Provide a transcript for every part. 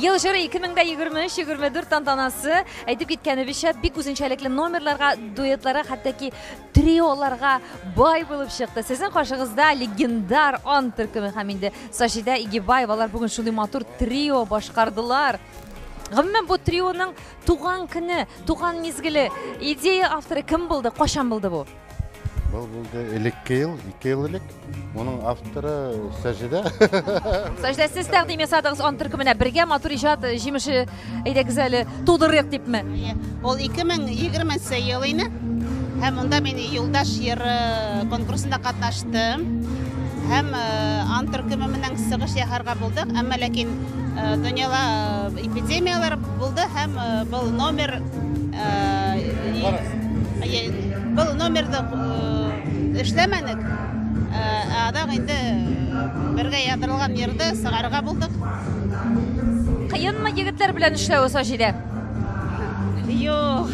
Ел җыры 2023-24 тантанасы, әйтеп киткәнебезчә, бик үзенчәлекле номерларга, дуэтларга, хәтта ки триоларга бай булып чыкты. Сезнең каршыгызда легендар Ан төркеме һәм инде Саҗидә Игебаева, алар бүген шундый матур трио башкардылар. Гомумән, бу трионың туган көне, туган мизгеле, идея авторы кем булды, кайчан булды бу? Был булды элекке ел, 2 ел элек. Моның авторы Саҗидә. Саҗидә, сез тәкъдим ясадыгыз Ан төркеменә, бергә матур иҗат җимеше, әйдәгез әле, тудырыйк дипме? Ул 2020 ел ине. Һәм унда мин «Юлдаш йыры» конкурсында катнаштым. Һәм Ан төркеме менән сығыш яһарға булдыҡ. Әммә ләкин донъяла эпидемиялар булды һәм был номерҙы эшләмәнек. Ә аҙаҡ инде бергә яҙылған йырҙы сығарырға булдыҡ. Кыенмы егетләр белән эшләүе, Саҗидә? Юҡ.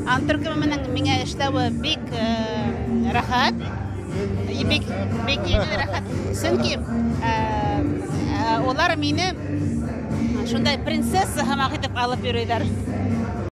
Ан төркеме менән миңә эшләүе бик рәхәт. Бик, бик еңел, рәхәт. Сөнки улар мине шундай принцесса һымаҡ итеп алып йөрөйҙәр.